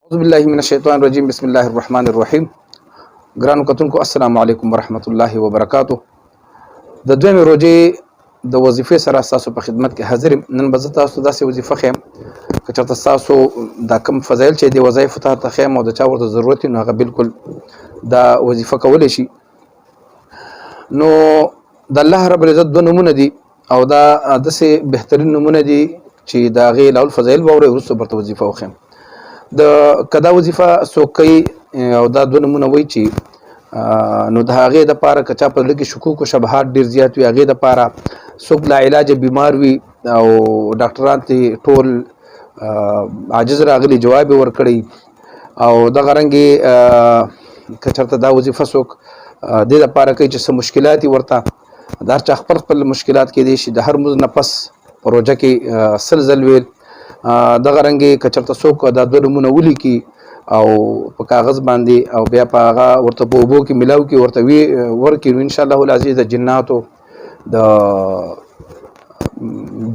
اعوذ بالله من الشیطان الرجیم، بسم الله الرحمن الرحیم. ګرانو کتونکو، السلام علیکم ورحمت الله وبرکاتو. د دویمې روژې د وظیفې سره ستاسو په خدمت کې حاضر یم. نن به زه تاسو ته داسې وظیفه ښیم که چېرته ستاسو دا کوم فضایل چې دې وظایفو ته ته ښیم او د چا ورته ضرورت وي، نو هغه بالکل دا وظیفه کولی شي. نو د الله رب العزت دوه نومونه دي او دا داسې بهترین نومونه دي چې د هغې لاول فضایل واورئ، وروسته ورته وظیفه وښیم. د کدا وظیفه څوک کوي او دا دوه نومونه وایي چې نو د هغې دپاره که چا په زړه کې شکوک او شبهات ډېر زیات وي، هغې دپاره څوک لا علاج بیمار وي او ډاکټران ترې ټول عاجز راغلي، جواب یې ورکړی، او دغه رنګې که چېرته دا وظیفه څوک دې دپاره کوي چې څه مشکلات یې ورته، د هر چا خپل خپل مشکلات کېدی شي، د هر مونځ نه پس په روژه کې 100 ځل ویل، دغه رنګې که چېرته څوک دا دوه نومونه ولیکي او په کاغذ باندې او بیا په هغه ورته په اوبو کې ملاو کې ورته وی ورکړي، نو انشاءالله العزیز د جناتو د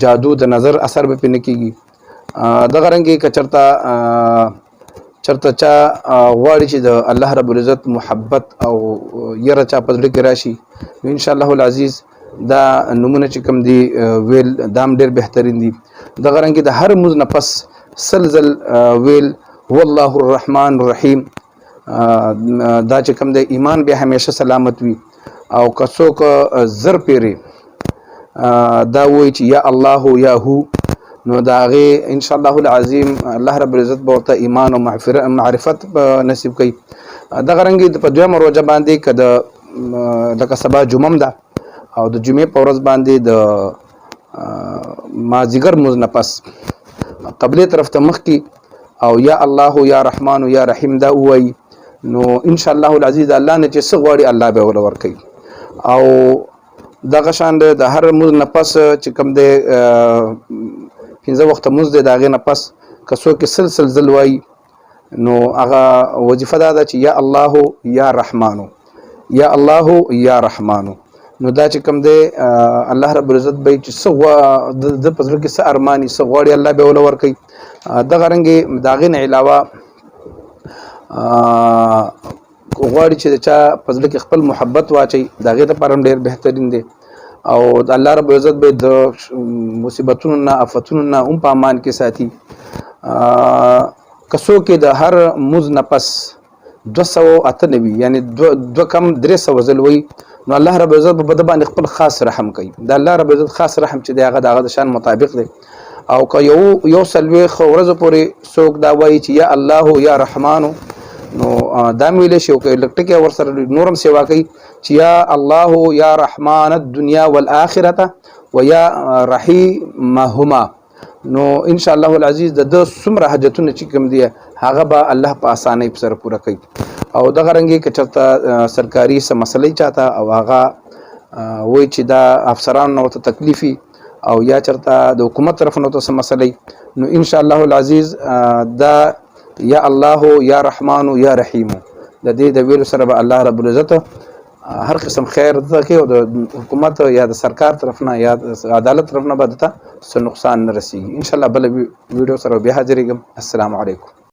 جادو د نظر اثر به پې نه کېږي. دغه رنګې که چېرته چرته چا غواړي چې د الله رب العزت محبت او یره چا په زړه کې راشي، نو ان شاء الله العزیز دا نمونه چې کوم دی ویل دام ډیر بهترین دي. دغه رنګ د هر موز نه پس سلزل ویل هو الله الرحمن الرحیم، دا چې کوم دی ایمان به همیشه سلامت وي. او که څوک زر پیری دا وایي چې یا الله یا هو، نو د هغې ان شاء الله العظیم الله رب العزت به ورته ایمان او معرفت په نصیب کوي. دغه رنګ په دویمه روژه باندې که د لکه سبا جمعه ده او د جمعې په ورځ باندې د مازیګر مونځ نه پس قبلې طرف ته مخ کی او یا الله یا رحمان یا رحیم دا ووایي، نو ان شاء الله العزیز الله نه چې څه غواړي الله به ول ورکوي. او دغه شان دی د هر مونځ نه پس چې کوم دی پنځه وخته مونځ دی، د هغې نه پس که څوک یې 100 100 ځل وایي، نو هغه وظیفه دا ده چې یا الله یا رحمانو، یا الله یا رحمانو، نو دا چې کوم دی الله رب العزت به چې څه د په زړه کې څه ارماني څه غواړي الله به وله ورکوي. دغه رنګې د هغې نه علاوه غواړي چې د چا په زړه کې خپل محبت واچوي، د هغې دپاره هم ډېر بهترین دی او د الله رب العزت به د مصیبتونو نه افتونو نه هم په امان کې ساتي. که څوک د هر موز نه پس 298، یعنی دوه کم 300 ځل وایي، نو الله رب العزت به په ده باندې خپل خاص رحم کوي. د الله رب العزت خاص رحم چې دی هغه د هغه د شان مطابق دی. او که یو یو 40 ورځو پورې څوک دا وایي چې یا الله یا رحمانو، نو دا مې ویلی شي. او که لږ ټکی ورسره نور هم سیوا کوي چې یا الله یا رحمان الدنیا والآخرته ویا رحیمهما، نو ان شاء الله العزیز د ده څومره حاجتونه چې کوم دي هغه به الله په اسانۍ سره پوره کوي. او دغه رنګې که چېرته سرکاري څه مسلې چاته او هغه وایي چې دا افسرانو نه ورته تکلیفي او یا چېرته د حکومت طرف نه ورته څه مسلې، نو ان شاء الله العزیز دا یا الله یا رحمان یا رحیم د دې د ویلو سره به الله رب العزت هر قسم خیر ته کوي او د حکومت یا د سرکار طرف نه یا د عدالت طرف نه به درته څه نقصان نه رسیږي. ان شاء الله بله ویډیو سره بیا حاضرېږم. السلام علیکم.